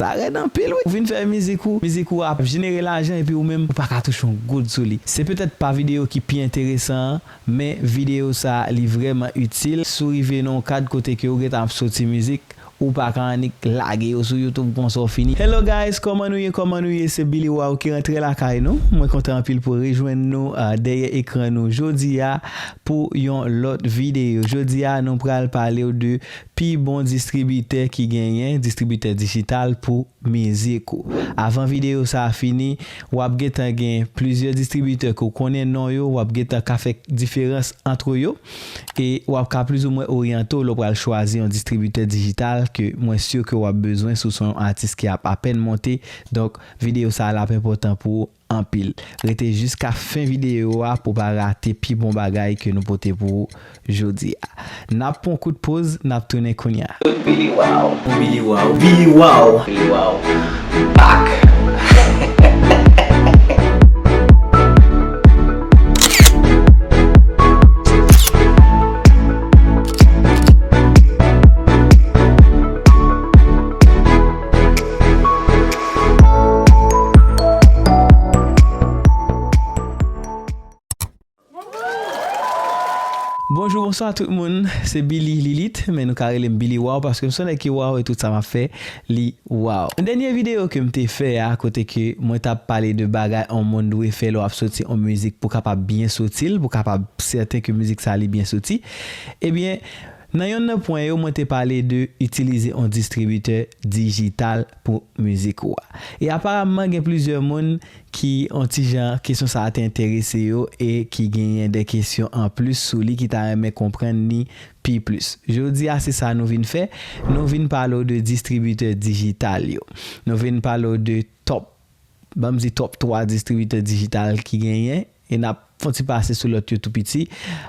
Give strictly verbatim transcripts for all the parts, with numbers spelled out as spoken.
Sa rèd anpil, wi. Ou vin fè mizik ou, mizik ou ap jenere lajan epi ou menm ou pa ka touche yon goud sou li. Se petèt pa videyo ki pi enteresan an, men videyo sa li vrèman itil. Si w rive nan yon kad kote ke ou gentan ap soti mizik, ou pa ka annik lage yo sou YouTube konsa w fini. Hello guys, kòman nou ye, kòman nou ye? Se Billy Wow ki rantre lakay nou. Mwen kontan anpil pou rejwenn nou uh, dèyè ekran nou jodi a pou yon lòt videyo. Jodi a nou pral pale w de pi bon distribitè ki genyen, distribitè dijital pou mizik ou. Avan videyo sa a fini, w ap gentan gen plizyè distribitè ke w konnen non yo, w ap gentan ka fè diferans ant yo e w ap ka plizoumwen oryante w lè w pral chwazi yon distribitè dijital ke mwen si ke w ap bezwen si w se yon atis ki ap apèn monte. Donk videyo sa a l ap enpòtan pou ou anpil. Rete jiska fen videyo a pou w pa rate pi bon bagay ke nou pote pou ou jodi a. N ap pran kout poz, n ap tounen kounye a. Billy Wow. Billy Wow. Billy Wow. Billy Wow. Back. Bonjou, bonswa tout moun. Se Billy Lilith, men nou ka rele m Billy Wow paske m se yon nèg ki wow e tout sa m ap fè, li wow. Dènye videyo ke m te fè a, kote ke mwen t ap pale de bagay yon moun dwe fè lè w ap soti yon mizik pou kapab byen soti l, pou kapab sèten ke mizik sa li byen soti. Ebyen, nan yonn nan pwen yo, mwen te pale de itilize yon distribitè dijital pou mizik ou a. E aparamman, gen plizyè moun ki yon ti jan kesyon sa a te enterese yo e ki genyen de kesyon anplis sou li ki ta renmen konprann li pi plis. Jodi a, se sa nou vin fè. Nou vin pale w de distribitè dijital yo. Nou vin pale w de top, ban m di top twa distribitè dijital ki genyen. E n ap fè yon ti pase sou lòt yo tou piti.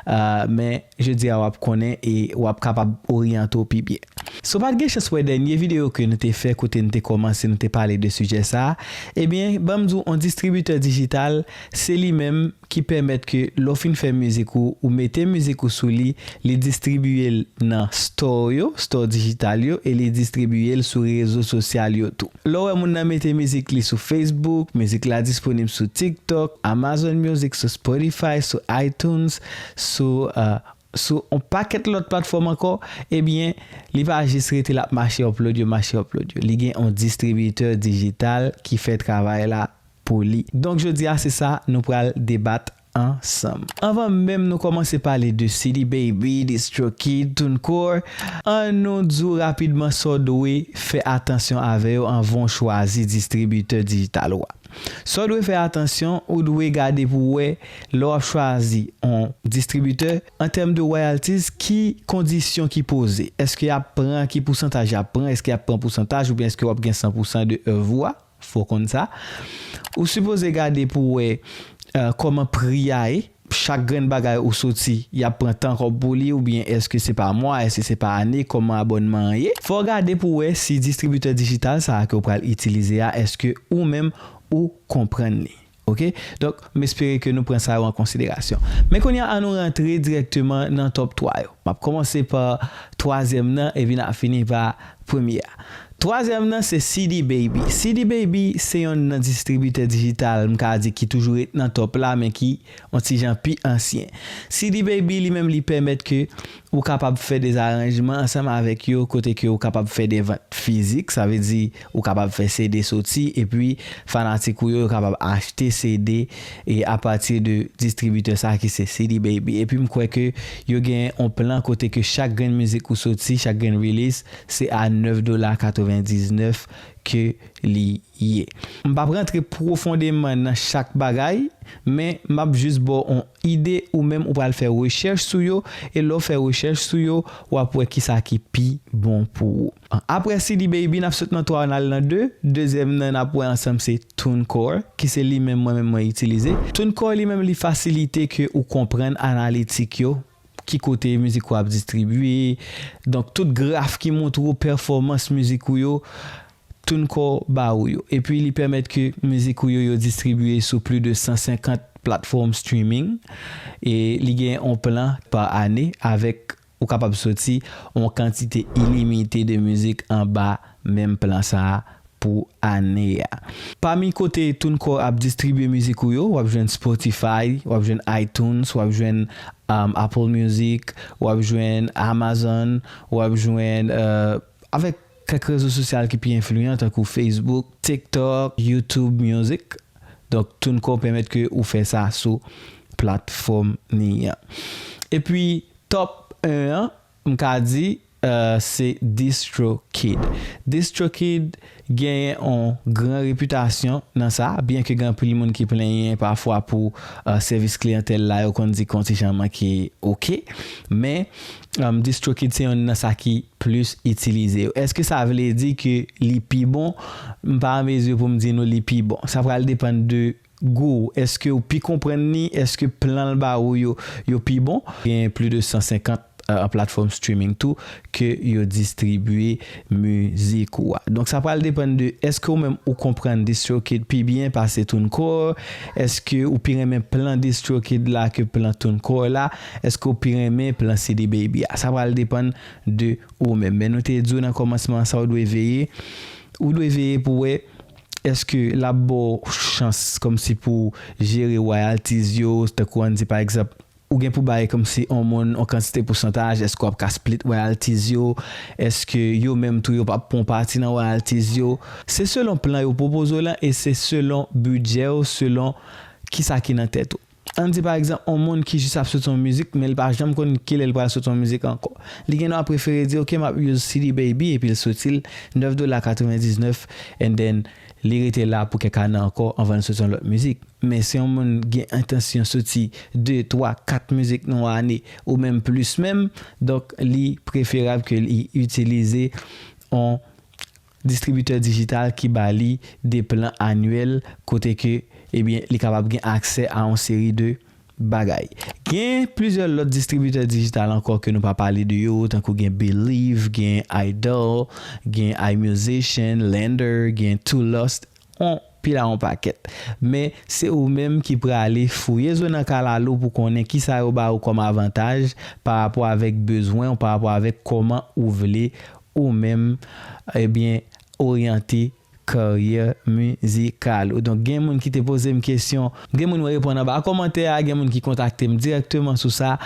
Uh, men jodi a, w ap konnen e w ap kapab oryante w pi byen. Si w pa t gen chans wè dènye videyo ke nou te fè kote n te kòmanse, nou te pale de sijè sa a, ebyen, ban m di w, yon distribitè dijital, se li menm ki pèmèt ke lè w fin fè mizik ou, ou mete mizik ou sou li, li distribiye l nan store yo, store dijital yo, e li distribiye l sou rezo sosyal yo tou. Lè w wè moun nan mete mizik li sou Facebook, mizik la disponib sou TikTok, Amazon Music, sou Spotify, sou iTunes, sou, uh, sou yon pakèt lòt platfòm ankò, ebyen, li pa jis rete l ap mache upload yo, mache upload yo. Li gen yon distribitè dijital ki fè travay la pou li. Donk, jodi a, se sa nou pral debat ansanm. Anvan menm nou kòmanse pale de C D Baby, DistroKid, TuneCore, an nou di w rapidman sa w dwe fè atansyon avè yo anvan w chwazi distribitè dijital ou a. Sa w dwe fè atansyon, ou dwe gade pou w wè lè w ap chwazi yon distribitè, an tèm de royalties, ki kondisyon ki poze? Èske y ap pran, ki pousantaj y ap pran? Èske y ap pran pousantaj oubyen èske w ap gen san pousan de èv ou a? Fò w konn sa. Ou sipoze gade pou w wè uh, kòman pri a ye. Chak grenn bagay ou soti, y ap pran tan kòb pou li, oubyen èske se pa mwa, èske se pa ane, kòman abònman an ye? Fò w gade pou w wè si distribitè dijital sa a ke w pral itilize a, èske ou menm ou konprann li. Oke? Donk, m espere ke nou pran sa yo an konsiderasyon. Men kounye a, an nou rantre dirèkteman nan top twa yo. M ap kòmanse pa twazyèm nan, epi n ap fini pa premye a. Twazyèm nan se C D Baby. C D Baby se yonn nan distribitè dijital, m ka di ki toujou ret nan top la, men ki yon ti jan pi ansyen. C D Baby li menm li pèmèt ke ou kapab fè de zaranjman ansanm avèk yo, kote ke ou kapab fè de vant fizik, sa vle di ou kapab fè C D soti, epi fanatik ou yo, yo kapab achte C D e apati de distribitè sa ki se C D Baby. Epi m kwè ke yo gen yon plan kote ke chak grenn mizik ou soti, chak grenn release, se a nèf dola katrevendiznèf ke li ye. M p ap rantre pwofondeman nan chak bagay, men m ap jis ba w yon ide ou menm ou pral fè rechèch sou yo, e lè w fè rechèch sou yo, w ap wè kisa ki pi bon pou ou. Apre C D Baby, n ap sot nan twa, n al nan de. Dezyèm nan n ap wè ansanm se TuneCore, ki se li menm mwen menm mwen itilize. TuneCore li menm li fasilite ke ou konprann analitik yo, ki kote mizik ou ap distribye, donk tout graf ki montre w pèfòmans mizik ou yo, TuneCore ba ou yo. Epi li pèmèt ke mizik ou yo yo distribye sou plis de san senkant platfòm streaming. E li gen yon plan pa ane avèk ou kapab soti yon kantite ilimite de mizik anba menm plan sa a pou ane a. Pami kote TuneCore ap distribye mizik ou yo, w ap jwenn Spotify, w ap jwenn iTunes, w ap jwenn um, Apple Music, w ap jwenn Amazon, w ap jwenn uh, avèk kèk rezo sosyal ki pi enfliyan tankou Facebook, TikTok, YouTube Music. Donk, TuneCore pèmèt ke ou fè sa sou platfòm ni an. Epi, top en an, m ka di, uh, se DistroKid. DistroKid genyen yon gran repitasyon nan sa, byen ke gen anpil moun ki plenyen pafwa pou uh, sèvis kliyantèl la, yo konn di kontijan manke oke, men um, DistroKid se youn nan sa ki plis itilize yo. Èske sa vle di ke li pi bon? M pa an mezi pou m di nou li pi bon. Sa pral depann de gou w. Èske w pi konprann li? Èske plan l ba ou yo, yo pi bon? Gen plis de san senkant uh, platfòm streaming tou ke yo distribye mizik ou a. Donk sa pral depann de èske ou menm ou konprann DistroKid pi byen pase TuneCore? Èske ou pi renmen plan DistroKid la ke plan TuneCore la? Èske ou pi renmen plan CD Baby a? Sa pral depann de ou menm. Men nou te di w nan kòmansman sa ou dwe veye. Ou dwe veye pou wè èske l ap ba w chans kòmsi pou jere royalties yo, tankou ann di pa egzanp, ou gen pou bay kòmsi on moun on kantite pousantaj, èske w ap ka split royalties yo, èske yo menm tou yo p ap pran pati nan royalties yo. Se selon plan yo pwopoze w lan e se selon bidjè w, selon kisa ki nan tèt ou. Ann di pa egzanp, on moun ki jis ap soti on mizik, men l pa janm konn kilè l pral soti on mizik ankò. Li gendwa prefere di, "Ok, m ap use CD Baby," epi l soti l nèf dola katrevendiznèf, and then li rete la pou kèk ane ankò anvan l soti yon lòt mizik. Men si yon moun gen entansyon soti de, twa, kat mizik nan yon ane, ou menm plis menm, donk li preferab ke li itilize yon distribitè dijital ki ba li de plan anyèl kote ke, ebyen, li kapab gen aksè a yon seri de bagay. Gen plizyè lòt distribitè dijital ankò ke nou pa pale de yo, tankou gen Believe, gen Idol, gen iMusician, Lender, gen Two Lost, on pil a on pakèt. Men se ou menm ki prale fouye zo nan kalalou pou konnen kisa yo ba ou kòm avantaj pa rapò avèk bezwen ou, pa rapò avèk kòman ou vle ou menm, ebyen, oryante karyè mizikal ou. Donk, gen moun ki te poze m kesyon, gen moun mwen reponn anba kòmantè a, gen moun ki kontakte m dirèkteman sou sa.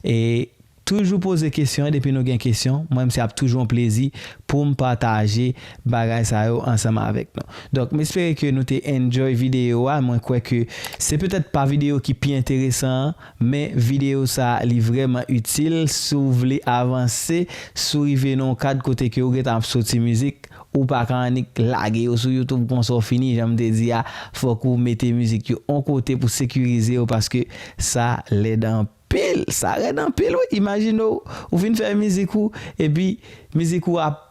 E toujou poze kesyon, depi nou gen kesyon, mwen, se ap toujou yon plezi pou m pataje bagay sa yo ansanm avèk nou. Donk, m espere ke nou te enjoy videyo a. Mwen kwè ke se petèt pa videyo ki pi enteresan an, men videyo sa a, li vrèman itil. Si w vle avanse, si w rive nan yon kad kote ke ou gentan ap soti mizik, ou pa ka annik lage yo sou YouTube konsa w fini, jan m te di a, fòk ou mete mizik yo on kote pou sekirize yo, paske sa lèd anpil, sa rèd anpil, wi. Imajine w, ou vin fè mizik ou, epi mizik ou ap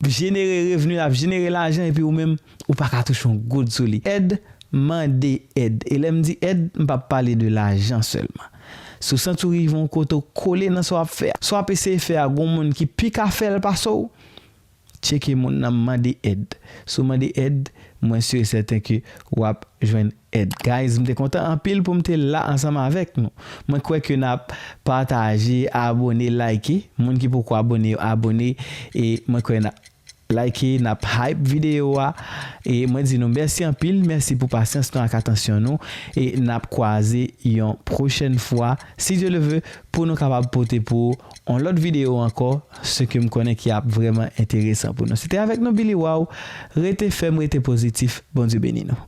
jenere revni, l ap jenere lajan, epi ou menm, ou pa ka touche yon goud sou li. Èd, mande èd. E lè m di èd, m p ap pale de lajan sèlman. Si w santi w rive yon kote w kole nan sa w ap fè a, sa w ap eseye fè a, gon moun ki pi ka fè l pase w, tcheke moun nan, mande èd. Si w mande èd, mwen si e sèten ke w ap jwenn èd. Guys, m te kontan anpil pou m te la ansanm avèk nou. Mwen kwè ke n ap pataje, abone, like. Moun ki poko abone yo, abone. E mwen kwè n ap like, n ap hype videyo a. E mwen di nou mèsi anpil, mèsi pou pasyans nou ak atansyon nou. E n ap kwaze yon pwochèn fwa, si Dye le veut, pou nou kapab pote pou ou yon lòt videyo ankò, se ke m konnen ki ap vrèman enteresan pou nou. Se te avèk nou, Billy Wow. Rete fèm, rete pozitif. Bondye beni nou.